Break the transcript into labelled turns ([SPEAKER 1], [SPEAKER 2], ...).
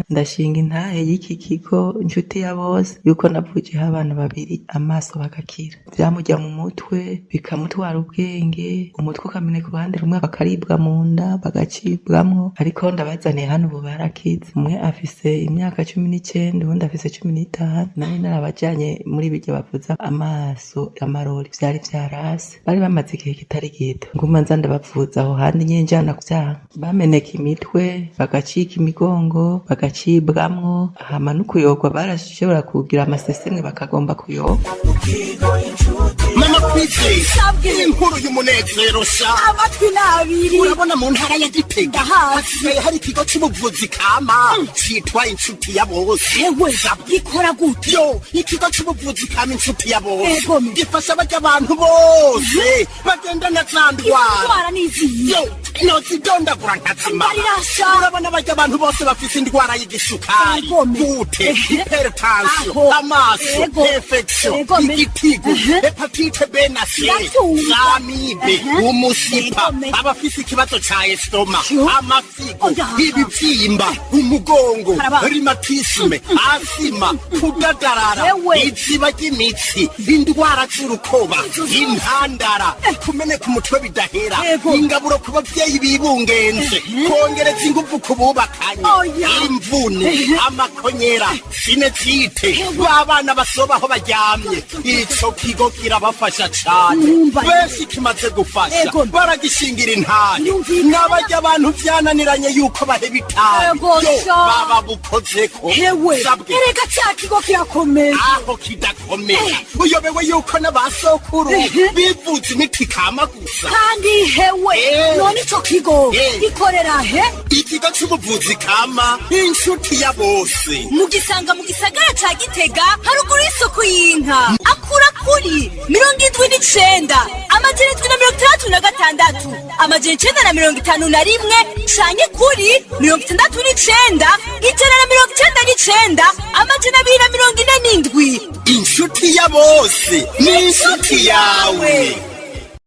[SPEAKER 1] Ndashinga intahe y'iki kigo Inshuti ya Bose yuko navujeho abana babiri amaso bagakira. Vyamurya mu mutwe, bikamutwara ubwenge, umutwe ukameneka uruhande rumwe, bakaribwa mu nda, bagacibwamwo, ariko ndabazaniye hano ubu barakize. Umwe afise imyaka 19, uwundi afise 15. Nari narabajanye muri birya bavuza amaso amarori, vyari vyarase, bari bamaze igihe kitari gito. Nguma nza ndabavuza aho handi nyene njana kuvyanka, bameneka imitwe, bagacika imigongo, bagacibwamwo, hama no kuyorwa barashobora kugira amasesemwe bakagomba kuyorwa.
[SPEAKER 2] Mama Kwizera, inkuru y'umunezero sha!
[SPEAKER 3] Amatwi n'abiri.
[SPEAKER 2] Urabona mu ntara ya Gitega
[SPEAKER 3] Ndahazi.
[SPEAKER 2] hasigaye hari ikigo c'ubuvuzi kama citwa Inshuti ya Bose.
[SPEAKER 3] Ewe, gikora gute?
[SPEAKER 2] Yo, ikigo c'ubuvuzi kama Inshuti ya Bose gifasha barya abantu bose bagendana za ndwara.
[SPEAKER 3] Indwara n'izihe?
[SPEAKER 2] Yo, nozidondagura nkazimara.
[SPEAKER 3] Mbarirasha.
[SPEAKER 2] Urabona barya abantu bose bafise indwara y'igisukari, goutte, hypertension, amaso, infection, igitigu, hépatite B na C,
[SPEAKER 3] Ndabyumva.
[SPEAKER 2] z'amibe, umusipa, abafise ikibazo ca estomac, amafigo, ibivyimba, umugongo, rhumatisme, asima, kudadarara, iziba ry'imitsi, indwara z'urukoba, intandara, kumeneka umutwe bidahera, ingaburo ku bavyeyi bibungenze, kongereza inguvu ku bubakanye, imvune, amakonyera, sinusite, b'abana basoba aho baryamye. Ico kigo kirabafasha cane. Benshi kimaze gufasha baragishingira intahe. N'abarya abantu vyananiranye yuko baheba itabi, yo, baba bukozeko.
[SPEAKER 3] Hewe.
[SPEAKER 2] Sabwe.
[SPEAKER 3] Erega cya kigo kirakomeye.
[SPEAKER 2] Aho kidakomeye, uyobewe yuko n'abasokuru bivuza imiti kama gusa?
[SPEAKER 3] Kandi hewe, none ico kigo gikorera he?
[SPEAKER 2] Ikigo c'ubuvuzi kama Inshuti ya Bose
[SPEAKER 4] mugisanga mu gisagara ca Gitega, haruguru y'isoko y'inka. Akura kuri 79 766 951 canke kuri 69 199 247.
[SPEAKER 2] Inshuti ya Bose ni inshuti yawe.